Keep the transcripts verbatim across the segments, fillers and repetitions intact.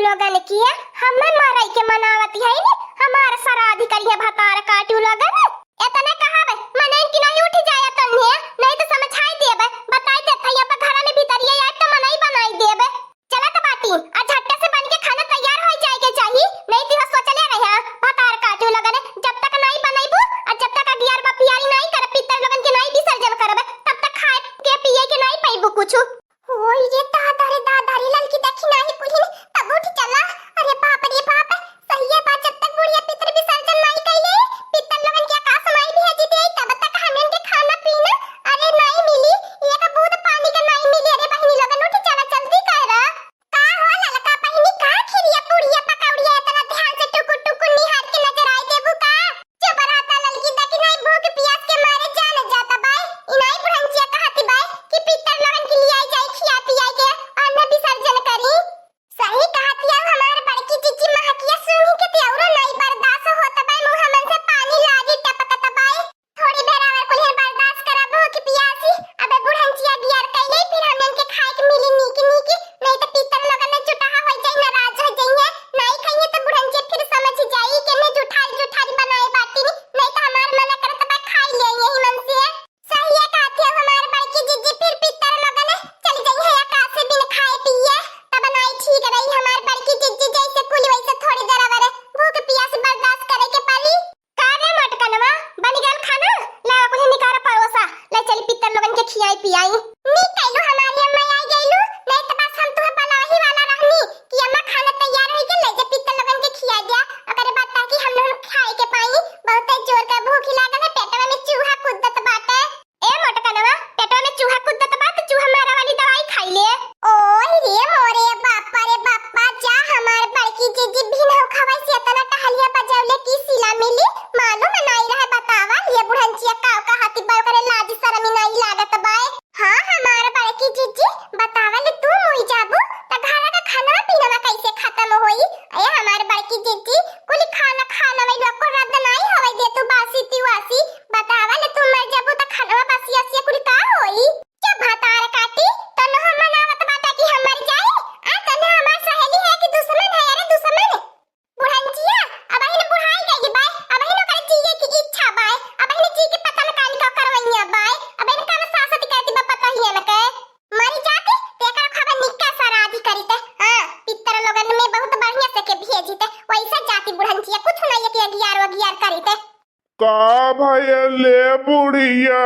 लोगन किया, हम्मे मरई के मनावत है नी, हमार सराधी करिहे भतार काटू लोगन। एतने कहबे, मनइन की नहीं उठी जाया तन्हे, नहीं तो समझाई देबे, बताई देत है, अब घर में भीतरिया आए तो मनई बनाई देबे। चलत बाटी, आ झट्टे से बन के खाना तैयार हो जाए के चाही, नहीं तो सोचले रहे, भतार काटू लोगन, जब तक नहीं बनैबू, आ जब तक अगियार बपियारी नहीं कर, पितर लोगन के नहीं विसर्जन करबे, तब तक खाए के पिए के नहीं पैबू कुछ। ओए रे दादा रे दादा रे, ललकी देखी नाही कुल्हिन, तब उठ चला। अरे बाप रे बाप, सहिए बा, जब तक बुढ़िया पितर विसर्जन नाही कइले, पितर लोगन के आकाश माई भेजी दे, तब तक हमन के खाना पीना, अरे नाही मिली। एक बूंद पानी का नाही मिली। अरे बहिनी लोगन उठ चला, जल्दी कर। का हो ललका बहिनी, का खिरिया पुड़िया पकौड़िया इतना ध्यान से टुकुर टुकुर निहार के नजर आए देबू का? चुप रहा ता ललकी, देखी नाही भूख पियास के मारे जान जाता बाय। इनाई बुढ़ंचिया कहती बाय कि पितर लोगन के लिए आई जाई खिया पिया के अन्न विसर्जन करी। सही कहती है हमार बड़की जीजी महकिया, सुनी के ते औरो नाही बर्दाश्त होता बाय, मुंह मन से पानी लागी टपकत बाय। थोड़ी बेर और कुल्हिन बर्दाश्त करा भूख पियासी, अबे बुढ़ंचिया गियार कैले फिर हमन के खाए के मिली नीक नीक, नहीं तो पितर लोगन में जुटाहा हो जाई, नाराज हो जाई है, नाही खाइए तो बुढ़ंचिया फिर समझ जाई कि ने जुठारी जुठारी बनाए बाटी। नहीं तो हमार मन करत बा खाई ले यही मन से। सहिए कहत है हमार बड़की जीजी, फिर पितर लोगन चल जाई है आकाश से बिन खाए पिए, तब नाई ठीक रही। हमार बड़की जीजी जैसे कुली वैसे थोड़ी देर अवर भूख पियास बर्दाश्त करे के पड़ी। का रे मोटकनवा, बन गल खाना? ला कुछ निकारा परोसा, ले चली पितर लोगन के खियाई पियाई। नी कैलू हमारी अम्मा आई गईलू, नहीं तो बस हम तुहे बलाही वाला रहनी कि अम्मा खाना तैयार होई के ले जा पितर लोगन के खिया दिया। ओकरे बाद ताकि हम लोग खाए के पाई, बहुते जोर का भूख लागल है, पेटवा में चूहा कूदत बाटे। ए मोटकनवा, पेटवा में चूहा कूदत बा त चूहा मारा वाली दवाई खाई ले। ओए रे मोरे बापा रे बापा, जा हमार बड़की जीजी बिन हो खवाई से इतना टहलिया बजौले की सिला मिली, मालूम नाई रहे बतावा, ये बुढ़ंचिया काव का हाथी बा, ओकरे लाज शरम ही नाई लागत बाय। हाँ हमार बड़की जीजी, बतावा ले तू मुई जाबू त घर का खाना पीना कैसे खत्म होई? ए हमार बड़की जीजी, कुल खाना खाना में लोग को रद्द नाई होवे दे तू बासी तिवासी, बतावा ले तू मर जाबू त खाना बासी आसी कुल का होई? क्या भतार काटी, तन्हो मनावत बाटा कि हम मर जाई? आ तन्हे हमार सहेली है कि दुश्मन है? अरे दुश्मन। बुढ़ंचिया, अबहिन बुढ़ाई गई बाय, अबहिन ओकर जिए की इच्छा बाय, अबहिन जी के पता न कान का करवैया बाय, अबहिन का सासत कहती बा पता ही न के। मरी जाती, तेकर खबर निक्का सरादी करीते। हाँ, पितर लोगन में बहुत बढ़िया से के भेजीते, वैसे जाती बुढ़ंचिया, कुछ नहीं है कि अगियार वगियार करीते। का भयल ले बुढ़िया,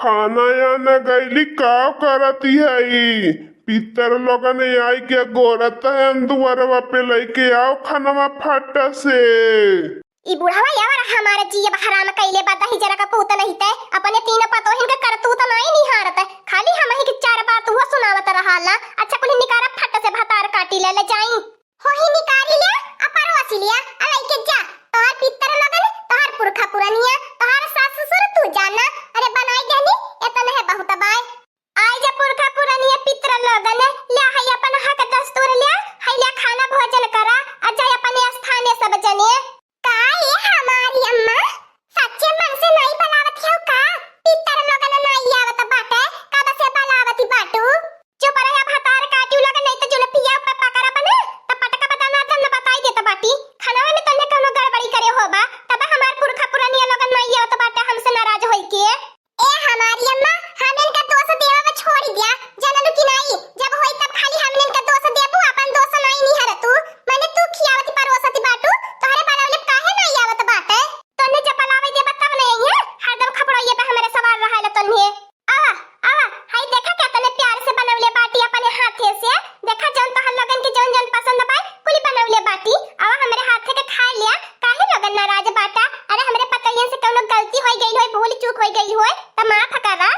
खाना या न गईली, का करती है? पितर लोगन आई के गोरत है, दुआरवा पे लेके आओ खानवा फट से। ई बुढ़वा यावर हमारे जियब हराम कइले बा, दही जरा का पूत नहीं ते, अपने तीन पतोहिन के करतूत नाई निहारत, खाली हमही के चार बात हुआ सुनावत रहाला। अच्छा कुल निकारा फट से भतार काटी ले, ले जाई। होही निकारी लिया, आ परोसी लिया, आ लइके जा। तोहार पितर लोगन, तोहार पुरखा पुरनिया, तोहार सास ससुर तू जाना। अरे बनाई देनी, एतने है बहुत बाय। आई जा पुरखा पुरनिया पितर लोगन, लिया है अपन हक दस्तूर लिया, है लिया खाना भोजन करा, आ जाए अपने स्थाने सब जने। का ये हमारी अम्मा, सच्चे मन से नाई बलावत हौ का? पितर लोगन नाई आवत बाटे, कब से बलावती बाटू? चुप रहे, अब हतार काटियो लगे, नहीं तो जुल्फिया पे पकड़ अपने, त पटका बता ना, जब न बताई देत बाटी। खानवा में तन्ने कौनो गड़बड़ी करे होबा, तब हमार पुरखा पुरनिया लोगन नाई आवत बाटे हमसे नाराज होई के। ए हमारी अम्मा, हम इनका दोष देवा में छोड़ दिया, जानलू कि नाई? जब होई तब खाली हम इनका दोष देबू, अपन दोष नाई निहर तू। मने तू खियावती परोसती बाटू, तोहरे बनावले काहे नाई आवत बाटे? तन्ने जब बलावे देबा तब नहीं आई है, हरदम खपड़ोइये पे हमारे सवार रहा है तन्ने। आवा, आवा, हाय देखा का तने प्यार से बनवले बाटी अपने हाथे से। देखा जौन तोहर लोगन के जौन जौन पसंद बा, कुली बनवले बाटी। आवा हमरे हाथे के खाए लिया, काहे लोगन नाराज बाटा? अरे हमरे पतोहियन से कौनो गलती होई गई होई, भूल चूक होई गई होई, त माफ करा।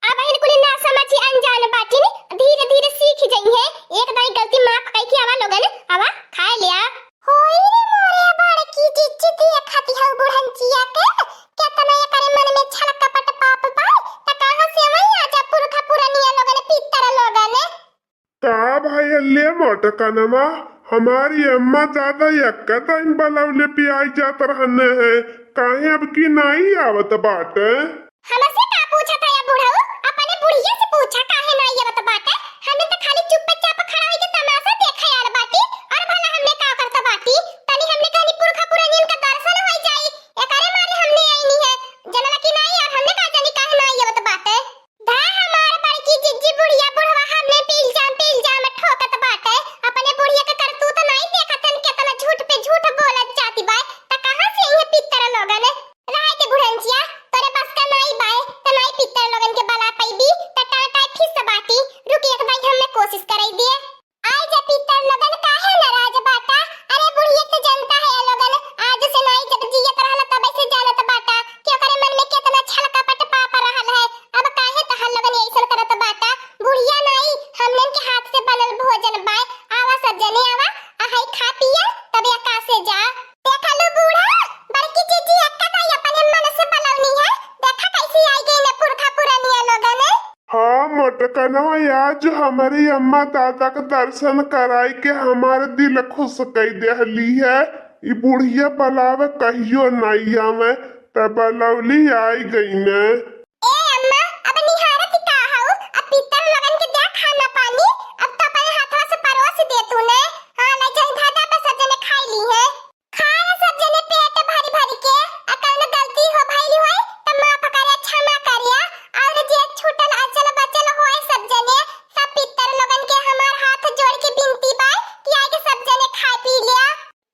अब इन कुली ना समझी अनजान बाटिन, धीरे धीरे सीख जइहे। एक दाई गलती माफ कई के आवा लोगन, आवा खाए लिया। होई रे मोरे बड़की जिज्जी, देखत हऊ बुढ़ंचिया के, केतना एकरे मन में छल कपट पाप बा, त कहाँ से वही आजा पुरखा पुरनिया लोगन, पितर लोगन। का भाई ले मोटकनमा, हमारी अम्मा ज्यादा यक्का टाइम बलौले पियाई जात रहने हैं, काहे अब की नाई आवत बाटे? हमसे का पूछत है बुढ़ऊ, अपने बुढ़िया से पूछा काहे नाई आवत बाटे, हमें तो खाली चुपचाप खड़ा होके तमाशा देखे आल बाटी। रकनवा आज हमरी अम्मा दादा क दर्शन कराई के हमार दिल खुश कई देहली है। ई बुढ़िया बलावे कहियो नाई आवे, त बलौली आई गई न। ए अम्मा, अब निहारत का हऊ? अब पितर लोगन के द्या खाना पानी, अब तो अपने हाथवा से परोस दे तू ने। हाँ, ले जाई दादा, बस सब जने खाई ली है। खाया सब जने पेट भरि भरि के, आ कउनो गलती हो भइल होय त माफ करिया, क्षमा करिया, और जे छूटल अचल बचल होय सब जने, सब पितर लोगन के हमार हाथ जोड़ के बिनती बा कि आके सब जने खाए पी लिया।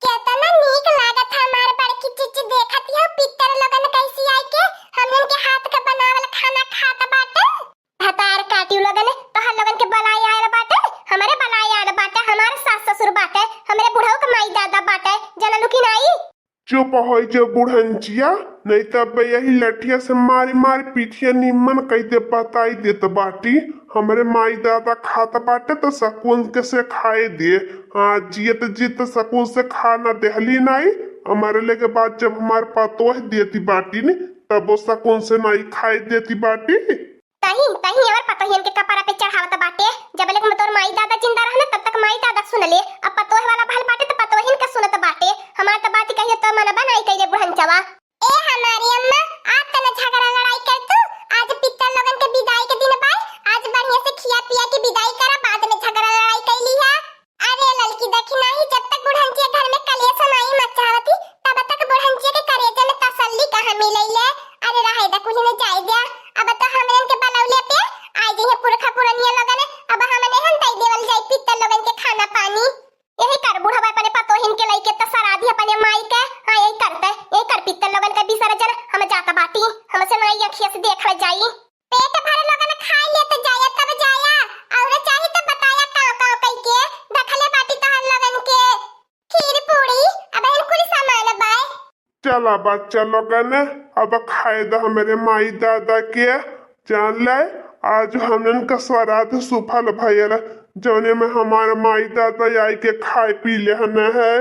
केतना नीक लागत है हमार बड़की चिच्ची, देखत हो पितर लोगन कैसी आइके हमन के हाथ के बनावल खाना खात बाटे। भतार काटियो लोगन, तोहर लोगन के बलाई आयल बाटे, हमरे बलाई आयल बाटे, हमार सास ससुर बाटे, हमरे बुढ़ऊ के माई दादा बाटे, जनलू कि नाई? चुप होइ जो बुढ़ंचिया, नहीं तब यही लठिया से मारी मारी पीठिया निम्मन कई दे बताई देत बाटी। हमरे माई दादा खात बाटे त सकून के से खाए दे। हाँ, जियत जियत सकून से खा ना देहली नाई। हमरे लेके बाद जब हमार पतोह देती बाटी न, तब वो सकून से नाई खाए देती बाटी। तही, तही और पतोहियन के कपड़ा पे चढ़ावत बाटे। जब ले तोर माई दादा जिंदा रहने, तब तक माई दादा सुन ले। अब पतोह वाला भल बाटे, त पतोहिन का सुनत बाटे। हमार त बात कहियो तो मन बनाई कइले बुढ़ंचवा। ए हमारी अम्मा, आज तना झगड़ा लड़ाई कर तू। आज पितर लोगन के विदाई के दिन बाय, आज बढ़िया से खिया पिया के विदाई करा, बाद में झगड़ा लड़ाई कइली है। अरे ललकी, देखी नाही, जब तक बुढ़ंचिया घर में कलेश नाही मचावती, तब तक बुढ़ंचिया के करेजा में तसल्ली कहाँ मिलैले। अरे रहे दा, कुछ न जाए द्या। अब तो हमरन के बलौले पे आ जइहे पुरखा पुरनिया लोगन, अब हमने हम दई देवल जाई पितर लोगन के खाना पानी। यही कर बुढ़वा अपने पतोहिन के लइके त सराधी अपने माई के, हाँ यही करते, यही कर पितर लोगन के विसर्जन, हम जात बाटी, हमसे माई अखिया से देखल जाई। पेट भरे लोगन खाए ले त जाया, तब जाया। और चाही त बताया, काव काव कई के धखले बाटी तोहर लोगन के खीर पूरी, अब इन कुल सामान बाय। चला बच्चा लोगन, अब खाए द हमरे माई दादा के। जान ले, आज हमन का श्राद्ध सुफल भयल, जौने में हमार माई दादा आई के खाए पी लेहन है।